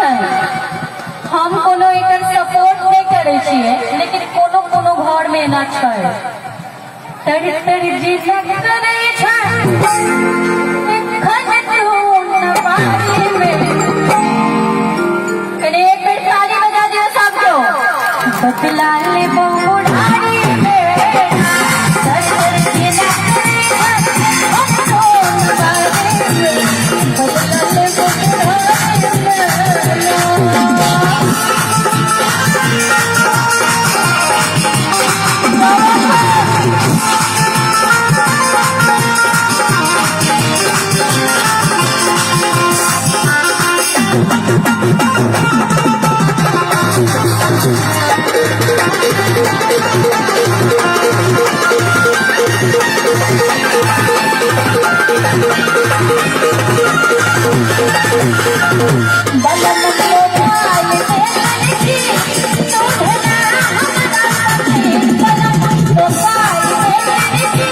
छै। हम कोनो एकर सपोर्ट नहि करै छियै, लेकिन कोनो कोनो घर में एना छै। तर तर जिला करै छै एखन तू नवारी में। कनि एक बेर ताली बजा दियौ सब केओ। बदला लेबो बुढ़ारी में। तर तर जिला करै छै एखन तू नवारी में। बदला लेबो बुढ़ारी में। बलम मोबाइल देलनि की तू धना हमरा सखी। बलम मोबाइल देलनि की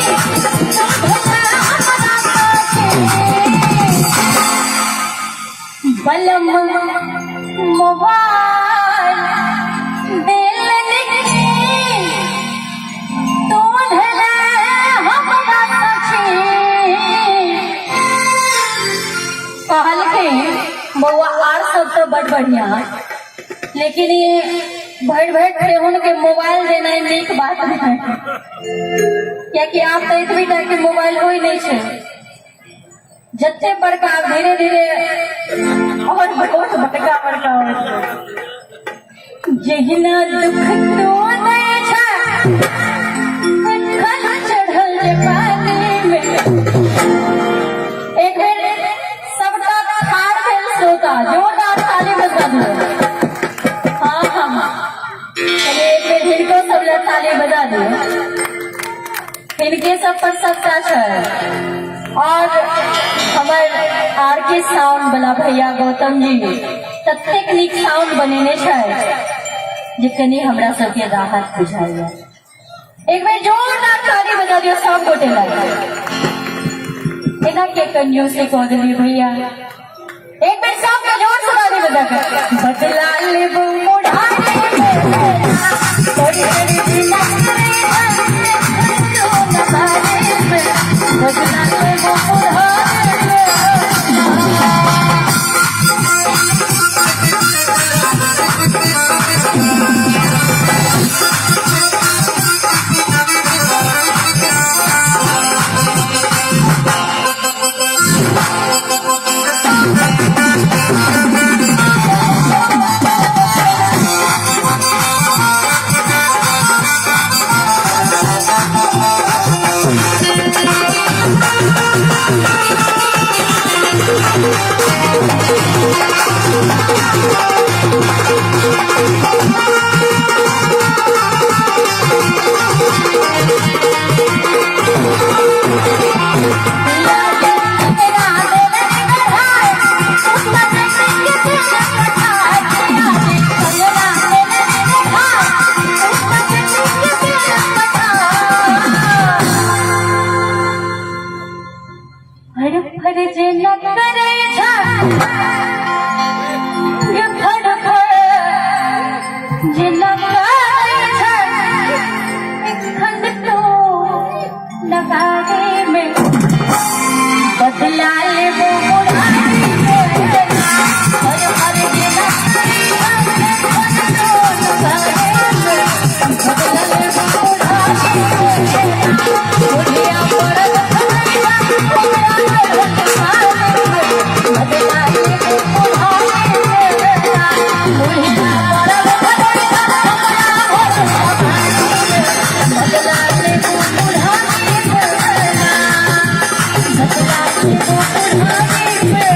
तू धना हमरा सखी। बलम मोबाइल देलनि की तू धना हमरा सखी। कहलखिन, बौआ, आर सब तो बड़ बढ़िया, लेकिन ये भरि भरि ठेहुन के मोबाइल देनाइ नीक बात नहीं, कियाकि आब तऽ एतबी टा के मोबाइल होइ नहि छै। जते बड़का धीरे धीरे और बहुत बड़का बड़का होइ छै। जहिना दुख तो दै छै एखन चढ़ल जे पानी में। एक बेर सबटा ठाढ़ भेल श्रोता जोरदार ताली बजा दियौ। हाँ हाँ हाँ, चलिए, एक बेर हिनको सब लए ताली बजा दियौ। हिनके सब पर सबटा छै। और हमर आर के साउंड वाला भैया गौतम जी ततेक नीक साउंड बनेने छै जे कनि हमरा सबके राहत बुझाइया। एक बेर जोरदार ताली बजा दियौ सब गोटे लए। एना के कंजूसी कऽ देलियै भैया? एक बेर सबके जोर से ताली बजा के। बदला लेबो बुढ़ारी में। बड़ी बड़ी जिला करे में। बदला लेबो बुढ़ारी में। फर फर जे न करै छै, ये फर फर जे न करै छै एखन तो नगाड़े में। बदला लेबो बुढ़ारी में। फर फर जे न करै छै एखन तो नगाड़े में। बदला लेबो बुढ़ारी में। बुढ़िया पड़ल खगड़िया ओकरा चढ़ल पानी में। बदला लेबो बुढ़ारी में। बुढ़िया पड़ल खगड़िया ओकरा भरल पानी में। बदला लेबो बुढ़ारी में। बदला लेबो बुढ़ारी में।